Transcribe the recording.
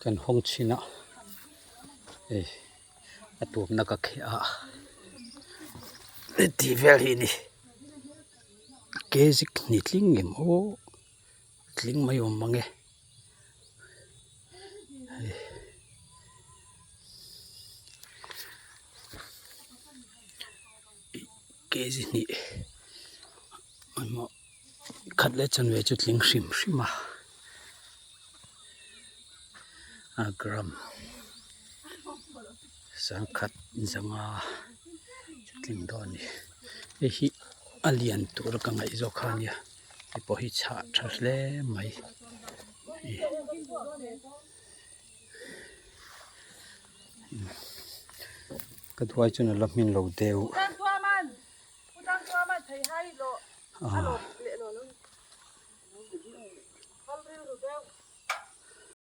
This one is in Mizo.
Kan hawng chhin a hei a tuamna ka kheh a heti vel hi a ni kg hnih tling ngem aw tling mai awm mang e hei. Kg hnih engmaw khat leh chanve chu tling hrim hrim a a gram sangkhat zanga chu tling dawn a ni hei hi a lian tur a ka ngaih zawk kha a nia hei pawh hi chhah tha hle mai. Ka duai chuan a la hmin lo deuh.